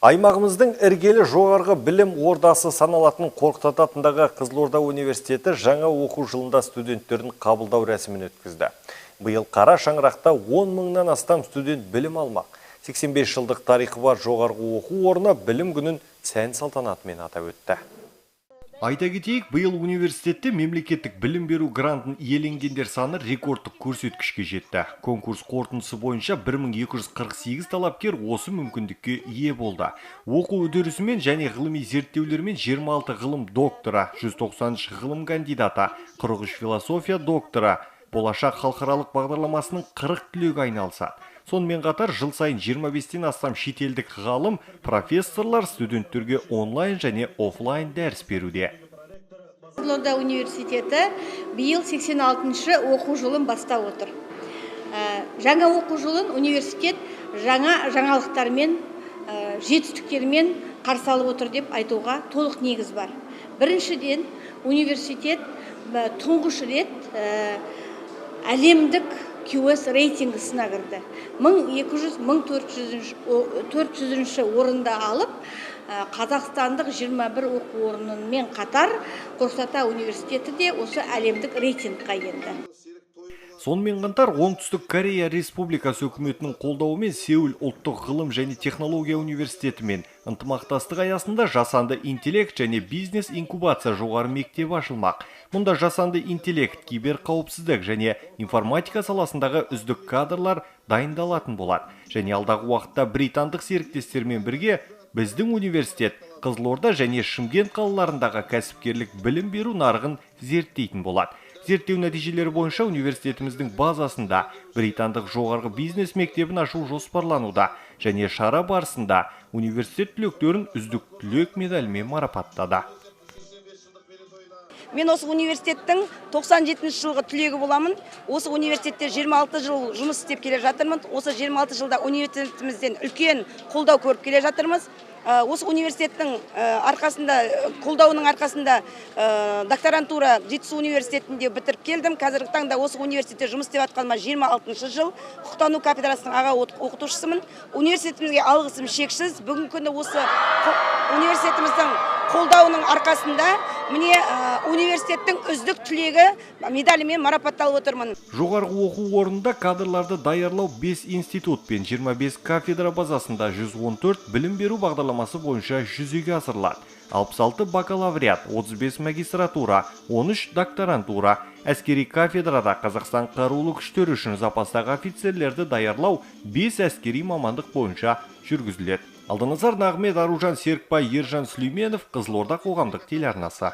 Аймағымыздың іргелі жоғарғы білім ордасы саналатын Қорқыт ата атындағы Қызылорда университеті жаңа оқу жылында студенттерін қабылдау рәсімін өткізді. Биыл қара шаңырақта 10 мыңнан астам студент білім алмақ. 85 жылдық тарихы бар жоғарғы оқу орны білім күнін сән салтанатымен атап өтті. Айта кетейік, биыл университетте мемлекеттік білім беру грантын иеленгендер саны рекордтық көрсеткішке жетті. Конкурс қорытындысы бойынша 1248 талапкер осы мүмкіндікке ие болды. Оқу үдерісімен және ғылыми зерттеулермен 26 ғылым докторы, 193 ғылым кандидаты, 43 философия докторы, болашақ халықаралық бағдарламасының 40 түлегі айналысады. Сонымен қатар жыл сайын 25-тен астам шетелдік ғалым, профессорлар студенттерге онлайн және офлайн дәріс беруде. Қызылорда университеті биыл 86-шы оқу жылын бастап отыр. Жаңа оқу жылын университет жаңа жаңалықтармен, жетістіктермен қарсы алып отыр деп айтуға толық негіз бар. Біріншіден, университет тұңғыш рет әлемдік QS рейтингісіне кірді. 1200, 1400 орында алып, қазақстандық 21 оқу орнымен қатар Қорқыт ата университеті де осы әлемдік рейтингқа енді. Сонымен қатар Оңтүстік Корея Республикасы үкіметінің қолдауымен Сеул ұлттық ғылым және технология университетімен ынтымақтастық аясында жасанды интеллект және бизнес инкубация жоғары мектебі ашылмақ. Мұнда жасанды интеллект, киберқауіпсіздік және информатика саласындағы үздік кадрлар дайындалатын болады. Және алдағы уақытта британдық серіктестермен бірге біздің университет Қызылорда және Шымкент қалаларындағы кәсіпкерлік білім беру нарығын зерттейтін болады. Зерттеу нәтижелері бойынша университетіміздің базасында британдық жоғарғы бизнес мектебін ашу жоспарлануда және шара барысында университет түлектерін үздік түлек медалімен марапаттады. Мен осы университеттің 97 жылғы түлегі боламын. Осы университетте 26 жыл жұмыс істеп келе жатырмын. Осы 26 жылда университетімізден үлкен қолдау көріп келе жатырмыз. Осы университеттің арқасында, қолдауының арқасында докторантура Жетісу университетінде бітіріп келдім. Қазіргі таңда осы университетте жұмыс істеп жатқаныма 26 жыл. Құқықтану кафедрасының аға оқытушысымын. Университетімізге алғысым шексіз. Бүгінгі күні осы университетіміздің қолдауының арқасында міне университеттің үздік түлегі медалімен марапатталып отырмын. Жоғарғы оқу орнында кадрларды даярлау 5 институт пен 25 кафедра базасында 114 білім беру бағдарламасы бойынша жүзеге асырылады. 66 бакалавриат, 35 магистратура, 13 докторантура. Әскери кафедрада Қазақстан қарулы күштері үшін запастағы офицерлерді даярлау 5 әскери мамандық бойынша жүргізіледі. Алданазар Нағмет, Аружан Серікбай, Ержан Сүлейменов, Қызылорда қоғамдық телеарнасы.